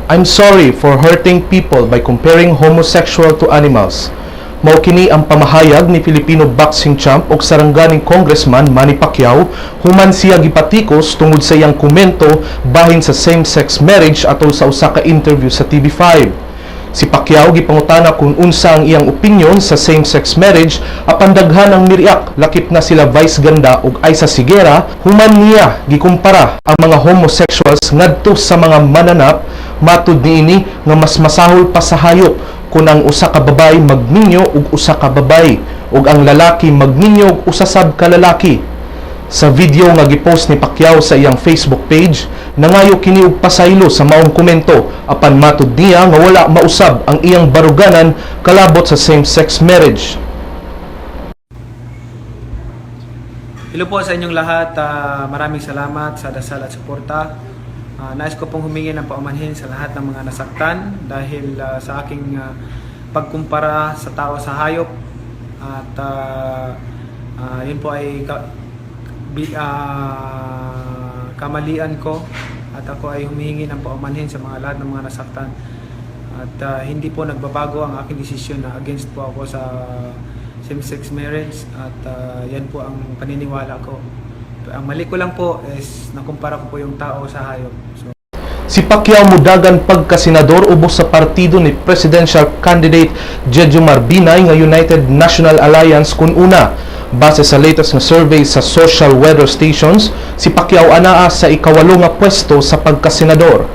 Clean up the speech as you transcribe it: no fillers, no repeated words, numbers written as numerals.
"I'm sorry for hurting people by comparing homosexual to animals." Mao kini ang pamahayag ni Filipino boxing champ ug sarangganing congressman Manny Pacquiao human siya gipatikos tungod sa iyang komento bahin sa same-sex marriage atol sa usa ka interview sa TV5. Si Pacquiao gipangutana kung unsa ang iyang opinyon sa same-sex marriage, apan daghan ang niriak, lakip na sila Vice Ganda ug Aiza Seguerra, human niya gikumpara ang mga homosexuals ngadto sa mga mananap. Matud niini nga mas masahol pa sa hayop kung ang usa ka babae magminyo ug usa ka babae ug ang lalaki magminyo og usa sab ka lalaki. Sa video nga gipost ni Pacquiao sa iyang Facebook page, nangayo kini og pasaylo sa maong komento, apan matud niya nga wala mausab ang iyang baruganan kalabot sa same-sex marriage. Hello po sa inyong lahat. Maraming salamat sa dasal at suporta. Nais ko pong humingi ng paumanhin sa lahat ng mga nasaktan dahil sa aking pagkumpara sa tao sa hayop at yun po ay kamalian ko at ako ay humihingi ng paumanhin sa mga lahat ng mga nasaktan. At hindi po nagbabago ang aking desisyon na against po ako sa same-sex marriage at yan po ang paniniwala ko. Ang mali ko lang po is nakumpara ko po yung tao sa hayop. So, Si Pacquiao mudagan pagkasenador ubos sa partido ni presidential candidate Jejomar Binay nga United National Alliance kun una. Base sa latest nga survey sa social weather stations, si Pacquiao anaa sa ikawalo nga pwesto sa pagkasenador.